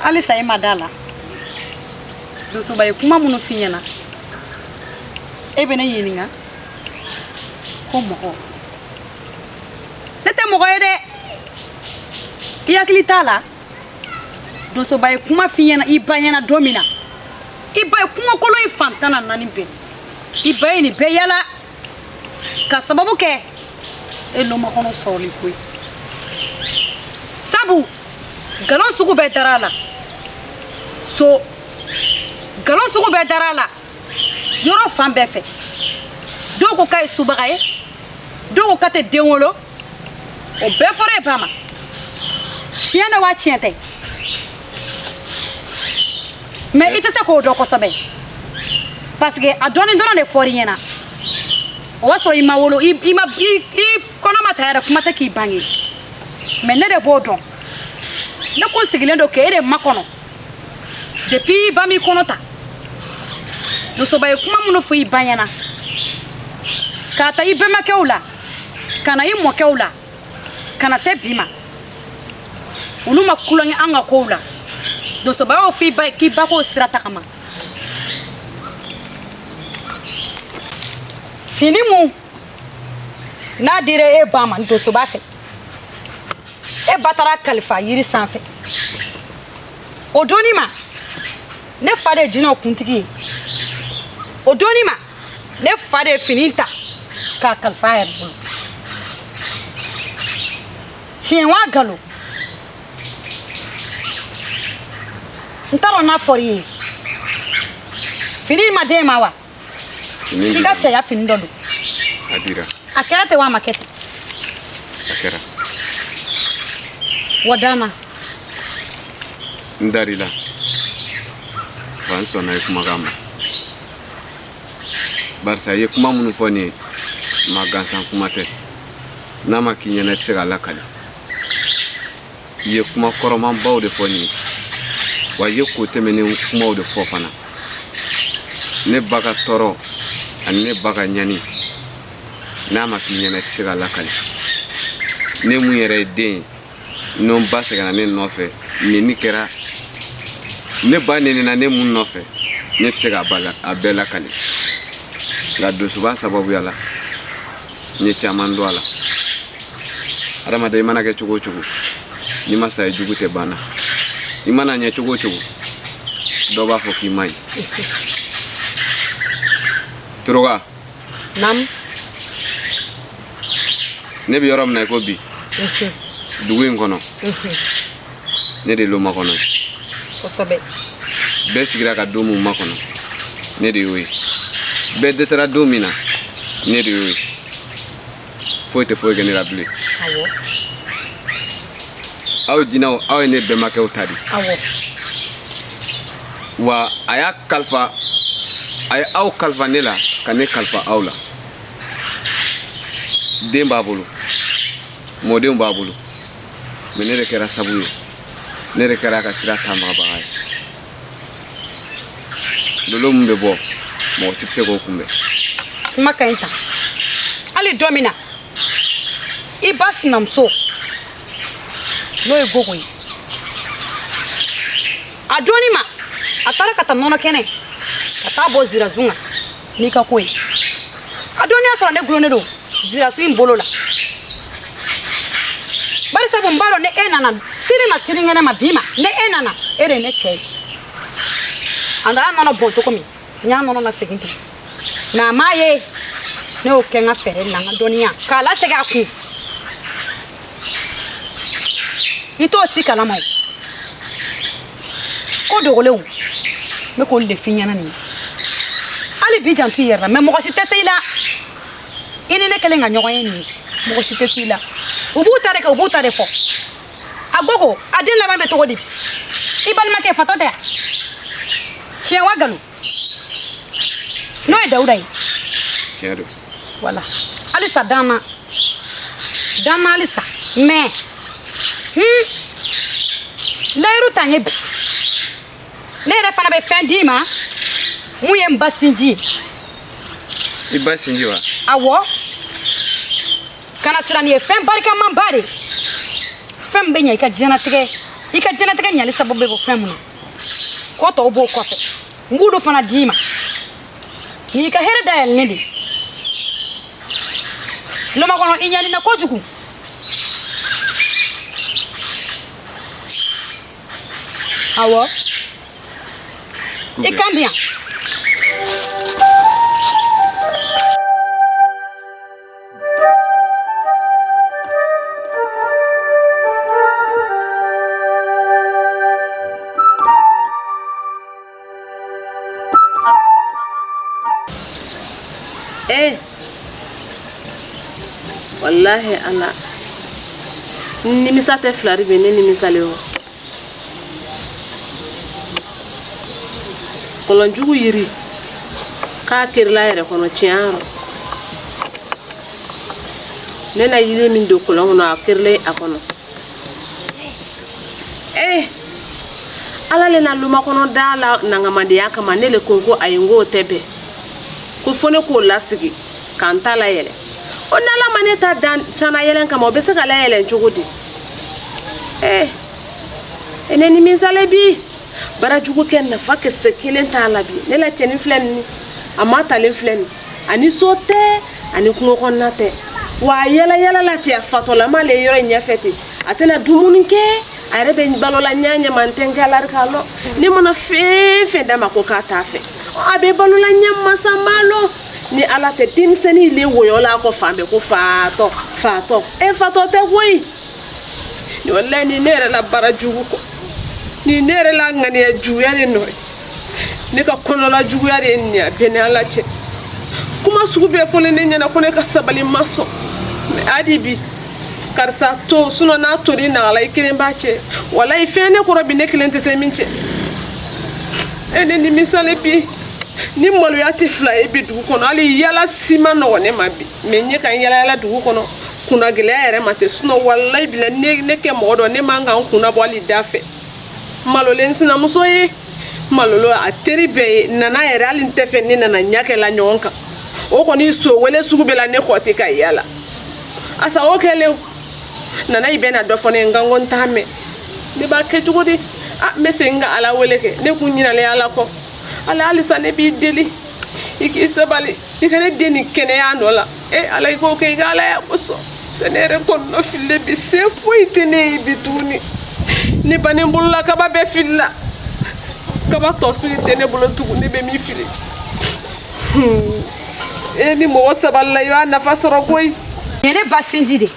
Halisa e ma da la Donsoba ye kuma minnu f'i ɲɛna, e bɛ ne ɲininka ko mɔgɔ. Ne tɛ mɔgɔ ye dɛ, i hakili t'a la. Donsoba ye kuma f'i ɲɛna i ba ɲɛna don min na, i ba ye kungokolon in fan 14 bɛɛ, i ba ye nin bɛɛ yala ka sababu kɛ e lomakɔnɔ sɔrɔli ko ye. Sabu nkalon sugu bɛɛ dara a la so, nkalon sugu bɛɛ dara a la yɔrɔ fan bɛɛ fɛ. Dɔw ko k'a ye subaga ye, dɔw ko k'a tɛ den wolo. O bɛɛ fɔra e ba ma. Tiɲɛ don wa tiɲɛ tɛ? Mais i tɛ se k'o dɔn kosɛbɛ parce que a dɔɔni dɔrɔn de fɔr'i ɲɛna. O b'a sɔrɔ i ma wolo, i ma i kɔnɔ ma ta yɛrɛ, kuma tɛ k'i bange. Mais ne de b'o dɔn. Ne kun sigilen don k'e de makɔnɔ depuis i ba m'i kɔnɔ ta. Donsoba ye kuma minnu fɔ i ba ɲɛna k'a ta i bɛnbakɛw la ka na i mɔkɛw la ka na se bi ma, olu ma tulonkɛ an ka kow la. Donsoba y'o fɔ i ba ye k'i ba k'o sira tagama. Fini mun n'a dira e ba ma donsoba fɛ, e ba taara kalifa yiri sanfɛ. O donni ma, ne fa de ye jinɛw kuntigi ye. O donni ma, ne fa de ye fini ta k'a kalifa a yɛrɛ bolo. Tiɲɛ wa nkalon, n t'a dɔn n'a fɔr'i ye. Fini ma d'e ma wa? K'i ka cɛya fini dɔ don. A dira. A kɛra ten wa a ma kɛ ten? A kɛra. Wa danna. N dar'i la wa n sɔnna i kumakan ma, barisa i ye kuma minnu fɔ nin ye, ma gansan kuma tɛ. N'a ma k'i ɲɛna, i tɛ se k'a lakali. I ye kuma kɔrɔmanbaw de fɔ nin ye, wa i ye ko tɛmɛnen kumaw de fɔ fana. Ne ba ka tɔɔrɔ ani ne ba ka ɲani, n'a ma k'i ɲɛna, i tɛ se k'a lakali. Ne mun yɛrɛ ye den ye, n'o ba sɛgɛnna ne nɔfɛ, neni kɛra ne ba nenina ne mun nɔfɛ, ne tɛ se k'a bɛɛ lakali. Nka donsoba sababuya la, n ye caman dɔn a la. Adamaden, i mana kɛ cogo o cogo, n'i ma sa, i jugu tɛ ban na. I mana ɲɛ cogo o cogo, dɔ b'a fɔ k'i man ɲi. Toroka. Naamu. Ne bɛ yɔrɔ min na i ko bi, dugu in kɔnɔ, ne de lomakɔnɔ ye. Kosɛbɛ. Bɛɛ sigira ka don mun makɔnɔ, ne de y'o ye. Bɛɛ dɛsɛra don min na, ne de y'o ye. Foyi tɛ foyi kɛ ne la bilen. Aw jinɛw, aw ye ne bɛnbakɛw ta de. Wa a y'a kalifa, a ye aw kalifa ne la ka ne kalifa aw la. Den b'a bolo, mɔdenw b'a bolo, mais ne de kɛra sabu ye, ne de kɛra a ka sira taamagabaga ye. Lolo min bɛ bɔ, mɔgɔ si tɛ se k'o kunbɛn. Kuma ka ɲi tan. Hali don min na i ba sinamuso, n'o ye Gogo ye, a donni ma, a taara ka taa nɔnɔ kɛnɛ ka taa bɔ zirasun kan n'i ka ko ye. A donni y'a sɔrɔ ne gulonnen don zirasun in bolo la, bari sabu n b'a dɔn ni e nana sini ma sinikɛnɛ ma bi ma, ni e nana, e de ye ne cɛ ye. A y'a nɔnɔ bɔn cogo min, n y'a nɔnɔ lasegin ten. Mais a m'a ye ne y'o kɛ n ka fɛɛrɛ la, n ka dɔnniya k'a lasegin a kun. I t'o si kalama. O ko dogolenw, n bɛ k'olu de f'i ɲɛna nin ye. Hali bi janto i yɛrɛ la, mais mɔgɔ si tɛ se i la. I ni ne kɛlen ka ɲɔgɔn ye nin ye, mɔgɔ si tɛ se i la. U b'u ta de kɛ, u b'u ta de fɔ. A gogo a den laban bɛ cogo di? I balimakɛ fatɔ tɛ yan? Tiɲɛ wa nkalon? N'o ye Dawuda ye. Tiɲɛ don. Wala halisa dan na, dan na halisa, mais layiru ta n ye bi. Ne yɛrɛ fana bɛ fɛn d'i ma mun ye n ba sinji ye. I ba sinji wa? Awɔ, kana siran, nin ye fɛn barikamanba de ye, fɛn min bɛ ɲɛ i ka diɲɛnatigɛ, i ka diɲɛnatigɛ ɲali sababu bɛ bɔ fɛn mun na, ko tɔw b'o kɔfɛ. N b'olu fana d'i ma. Nin y'i ka hɛrɛ dayɛlɛnnen de ye. Lomakɔnɔ i ɲanina kojugu. Awɔ, i kan di yan. Eh, wallahi ala nimisa tɛ filari bɛ ne nimisalen o. Kɔlɔnjugu yiri k'a kerila yɛrɛ kɔnɔ tiɲɛ yɔrɔ. Ne na yiri min don kɔlɔn kɔnɔ, a kerilen a kɔnɔ. Eh, ala le na lumakɔnɔ da la nangamadenya kama ne le ko ko ayi, n k'o tɛ bɛn, ko fo ne k'o lasigi ka n ta layɛlɛ. O n'ala ma ne ta dan sanna yɛlɛn kama, o bɛ se ka layɛlɛn cogo di? Eh, ne nimisale bi baara jugu kɛ nafa kisɛ kelen t'a la bi. Ne la cɛnin filɛ nin, a ma talen filɛ nin, ani so tɛ, ani kungo kɔnɔna tɛ, wa a yala yala la ten, a fatɔlama le yɔrɔ in ɲɛfɛ ten, a tɛna dumuni kɛ, a yɛrɛ bɛ balo la ɲɛ ɲɛ ma, n tɛ n kɛ lari k'a lɔ. Ne mana fɛn fɛn d'a ma ko k'a t'a fɛ, a bɛ balo la ɲɛ masa ma lɔ. Ni ala tɛ, denmisɛnnin le woyɔ la a kɔ fan bɛɛ ko fatɔ fatɔ. E fatɔ tɛ koyi. Ni walayi ni ne yɛrɛ la baara jugu kɔ, ni ne yɛrɛ la ŋaniya juguya de nɔ ye, ne ka kɔnɔla juguya de ye nin ye. A bɛɛ ni ala cɛ, kuma sugu bɛɛ fɔlen ne ɲɛna ko ne ka sabali, ma sɔn. Mɛ hali bi karisa to sinɔn n'a tori nagala i kelen b'a cɛ. Walayi fɛn ne kɔrɔ bi, ne kelen tɛ se min cɛ. E ne nimisale bi, ni maloya tɛ fila ye bi dugu kɔnɔ. Hali yala si ma nɔgɔ ne ma bi, mɛ n ye ka n yala yala dugu kɔnɔ kunna gɛlɛya yɛrɛ ma tɛ. Sinɔn walayi bila ne kɛ mɔgɔ dɔ, ne man kan kunna bɔ hali da fɛ. Malolen sinamuso ye, malolo a teri bɛɛ ye nana yɛrɛ, hali n tɛ fɛ ne nana ɲɛ kɛla ɲɔgɔn kan. O kɔni so wele sugu bɛɛ la ne kɔ tɛ ka yala. A sago kɛlen nana i bɛ na dɔ fɔ ne ye, n kan ko n t'a mɛn. Ne b'a kɛ cogo di? A n bɛ segin ka ala wele kɛ, ne kun ɲinalen ala kɔ. Ala halisa ne b'i deli, i k'i sabali, i ka ne den nin kɛnɛya nɔ la. E ala, i k'o kɛ i ka alaya kosɔn. Tɛ ne yɛrɛ kɔnɔna fililen bi, se foyi tɛ ne ye bi tuguni. Ne bannen bolola kaba bɛɛ filila, kaba tɔ fili tɛ ne bolo tugun, ne bɛ min fili. E ni mɔgɔ sabalila, i b'a nafa sɔrɔ koyi. Nin ye ne ba sinji de.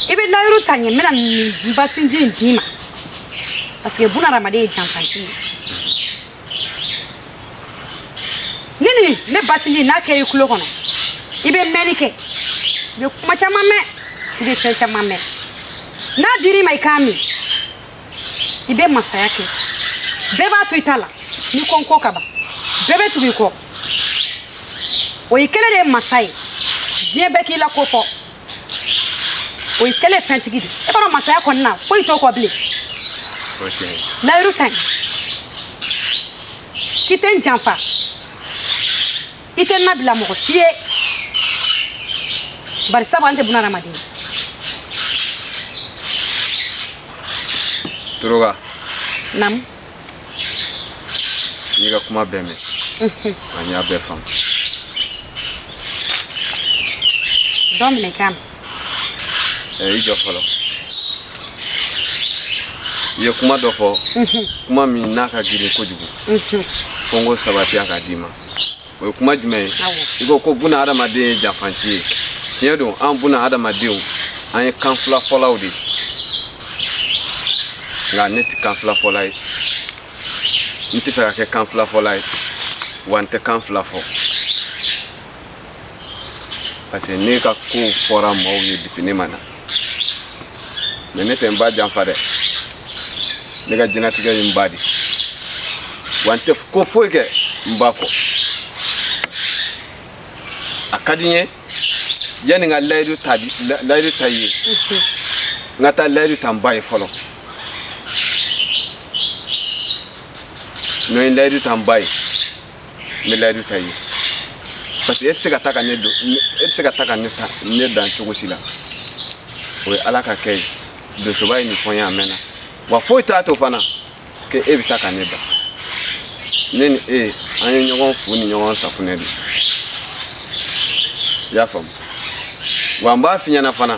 I bɛ layiru ta n ye, n bɛna nin ba sinji in d'i ma, parce que bunahadamaden ye janfanci ye. Ni nin ne ba sinji n'a kɛra i tulo kɔnɔ, i bɛ mɛnni kɛ, i bɛ kuma caman mɛn, i bɛ fɛn caman mɛn. N'a dir'i ma i k'a min, i bɛ masaya kɛ, bɛɛ b'a to i ta la. N'i ko n ko ka ban, bɛɛ bɛ tugu i kɔ. O y'i kɛlen de ye masa ye, diɲɛ bɛɛ k'i la ko fɔ. O y'i kɛlen fɛntigi de ye. E b'a dɔn masaya kɔni na foyi t'o kɔ bilen. Layiru ta ɲi k'i tɛ n janfa, i tɛ n nabila mɔgɔ si ye, bari sabu an tɛ bunahadamaden ye. Toroba. Naamu. N y'i ka kuma bɛɛ mɛn, wa n y'a bɛɛ faamu. Dɔ minɛ i k'a mɛn. I jɔ fɔlɔ. I ye kuma dɔ fɔ, kuma min n'a ka girin kojugu, fo n ko sabatiya k'a d'i ma. O ye kuma jumɛn ye? I ko ko buna hadamaden ye janfanci ye. Tiɲɛ don, an buna hadamadenw, an ye kan fila fɔlaw de ye, nka ne tɛ kan fila fɔla ye. N tɛ fɛ ka kɛ kan fila fɔla ye, wa n tɛ kan fila fɔ, parce que ne ka kow fɔra maaw ye depuis ne ma na. Mais ne tɛ n ba janfa dɛ, ne ka diɲɛnatigɛ ye n ba de, wa n tɛ ko foyi kɛ n ba kɔ. A ka di n ye yanni n ka layidu ta layidu ta i ye, n ka taa layidu ta n ba ye fɔlɔ. N'o ye layidu ta n ba ye, n bɛ layidu ta i ye, parce que e tɛ se ka taa ka ne don, e tɛ se ka taa ka ne ta ne dan cogo si la. O ye Ala ka kɛ ye. Donsoba ye nin fɔ n ye a mɛnna, wa foyi t'a to fana k'e bɛ taa ka ne dan. Ne ni e, an ye ɲɔgɔn fu ni ɲɔgɔn safunɛ de, i y'a faamu? Wa n b'a f'i ɲɛna fana,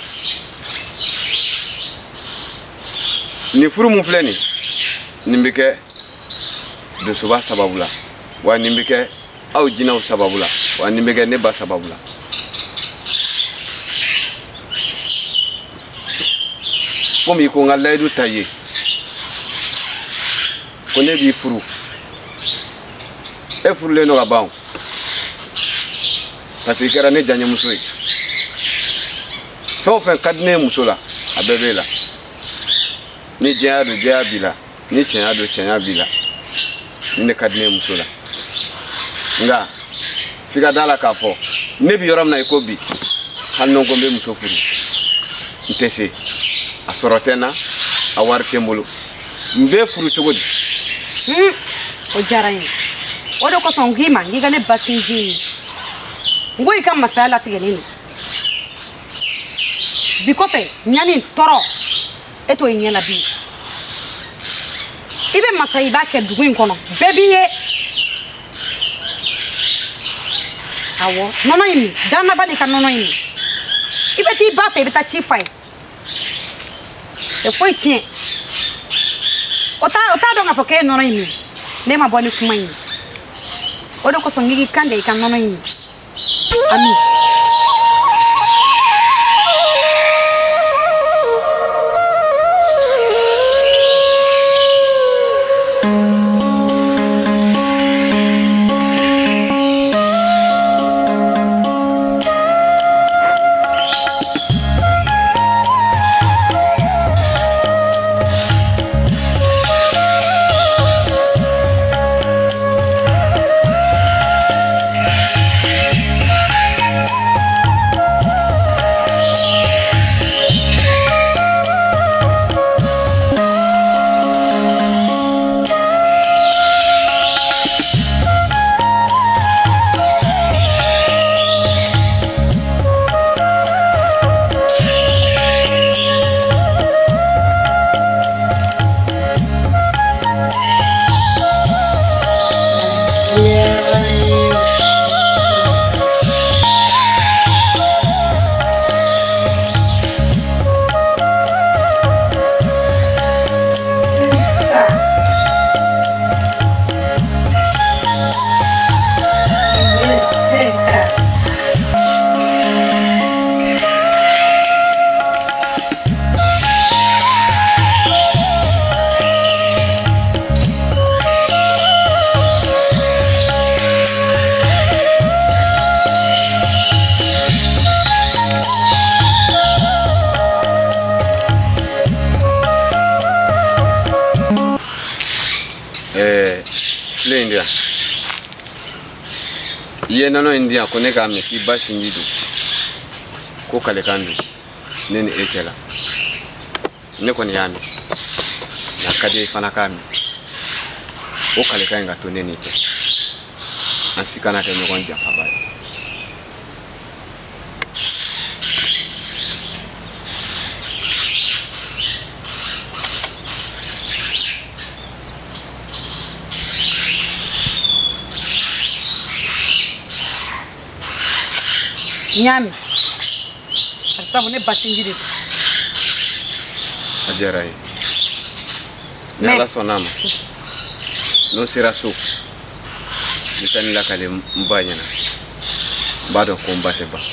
nin furu mun filɛ nin, nin bɛ kɛ donsoba sababu la, wa nin bɛ kɛ aw jinɛw sababu la, wa nin bɛ kɛ ne ba sababu la. Komi i ko n ka layidu ta i ye ko ne b'i furu, e furulen don ka ban o, parce que i kɛra ne diyaɲɛmuso ye. Fɛn o fɛn ka di ne ye muso la, a bɛɛ b'e la. Ni jɛya don, jɛya b'i la. Ni cɛya don, cɛya b'i la. Nin de ka di ne ye muso la. Nka f'i ka da la k'a fɔ ne bɛ yɔrɔ min na i ko bi, hali ni n ko n bɛ muso furu, n tɛ se. A sɔrɔ tɛ n na, a wari tɛ n bolo, n bɛ furu cogo di? O diyara n ye. O de kosɔn n k'i ma k'i ka ne ba sinji ye. N ko i ka masaya latigɛlen don bi kɔfɛ. Ɲani tɔɔrɔ e t'o ye ɲɛ la bi. I bɛ masa, i b'a kɛ dugu in kɔnɔ, bɛɛ b'i ye. Awɔ, nɔnɔ in min, danaba n'i ka nɔnɔ in min. I bɛ t'i ba fɛ, i bɛ taa ci f'a ye, e foyi tiɲɛ o t'a o t'a dɔn k'a fɔ k'e ye nɔnɔ in min. Ne ma bɔ ni kuma in ye. O de kosɔn n k'i kan da i ka nɔnɔ in min. Ami. Filen in di yan. I ye nɔnɔ in di yan ko ne k'a min, k'i ba sinji don, ko kalekan don ne ni e cɛ la. Ne kɔni y'a min, nka ka di i fana k'a min. O kalekan in ka to ne n'i cɛ, an si kana kɛ ɲɔgɔn janfaba ye. N y'a min sabu ne ba sinji de don. A diyara n ye. Ni Ala sɔnna a ma, n'o sera so, n bɛ taa nin lakale n ba ɲɛna. N b'a dɔn ko n ba tɛ ban,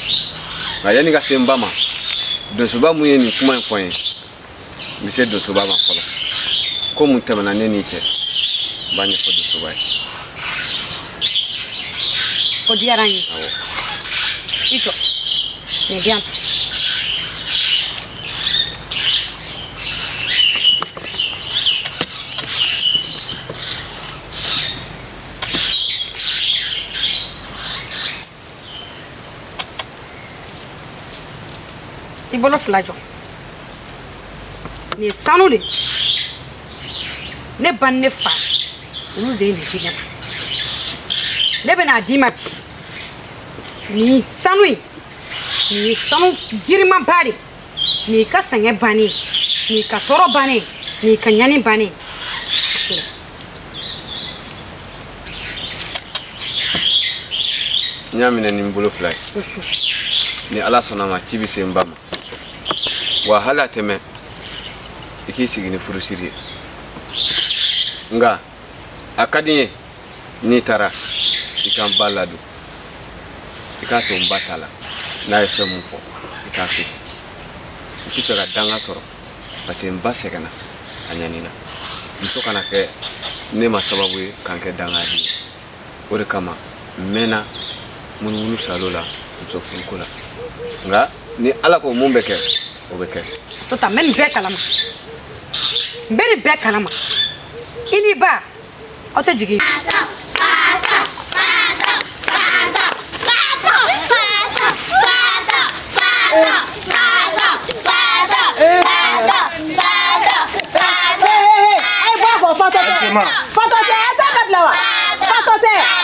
nka yanni ka se n ba ma, donsoba mun ye nin kuma in fɔ n ye, n bɛ se donsoba ma fɔlɔ. Ko mun tɛmɛna ne n'i cɛ, n b'a ɲɛfɔ donsoba ye. O diyara n ye. Awɔ. I jɔ, nin di yan. bolo fila jɔ. Nin ye sanu de ye. Ne ba ni ne fa, olu de ye nin di ne ma. Ne bɛna a d'i ma bi. Nin sanu in, nin ye sanu girinmanba de ye. Nin y'i ka sɛgɛn bannen ye, nin y'i ka tɔɔrɔ bannen ye, nin y'i ka ɲani bannen ye. N y'a minɛ ni n bolo fila ye. Ni Ala sɔnna ma, ci bɛ se n ba ma. Wa hali a tɛ mɛn i k'i sigi ni furusiri ye. Nka a ka di n ye n'i taara i ka n ba ladon, i k'a to n ba ta la. N'a ye fɛn mun fɔ, i k'a kɛ ten. N tɛ fɛ ka danga sɔrɔ parce que n ba sɛgɛnna, a ɲanina. Muso kana kɛ ne ma sababu ye k'an kɛ dangaden ye. O de kama n mɛnna munumunu salo la muso furuko la. Nka ni Ala ko mun bɛ kɛ, o bɛ kɛ. To tan, n bɛ nin bɛɛ kalama, n bɛ nin bɛɛ kalama. I n'i ba, aw tɛ jigin.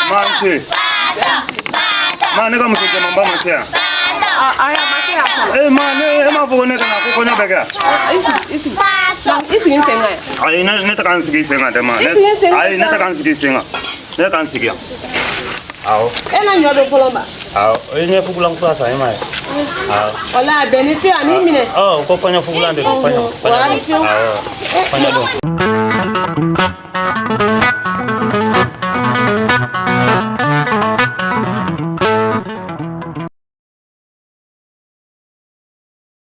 Ma n ce. Ma, ne ka muso jɛmanba ma se yan. E ma, ne e m'a fɔ ko ne ka na ko kɔɲɔ bɛ kɛ yan. I sigi, i sigi. I sigi n sen kan yan. Ayi, ne tɛ ka n sigi sen kan dɛ ma. I sigi sen kan. Ayi, ne tɛ ka n sigi sen kan. Ne ka n sigi yan. Awɔ. E na ɲɔ don fɔlɔ ma. Awɔ, i ɲɛ fugulan kura san, e m'a ye. Awɔ. Wala a bɛn ni fiye a n'i minɛ. Ɔ, ko kɔɲɔ fugulan de don, kɔɲɔ. Wala fiyewu. Awɔ. Kɔɲɔ don.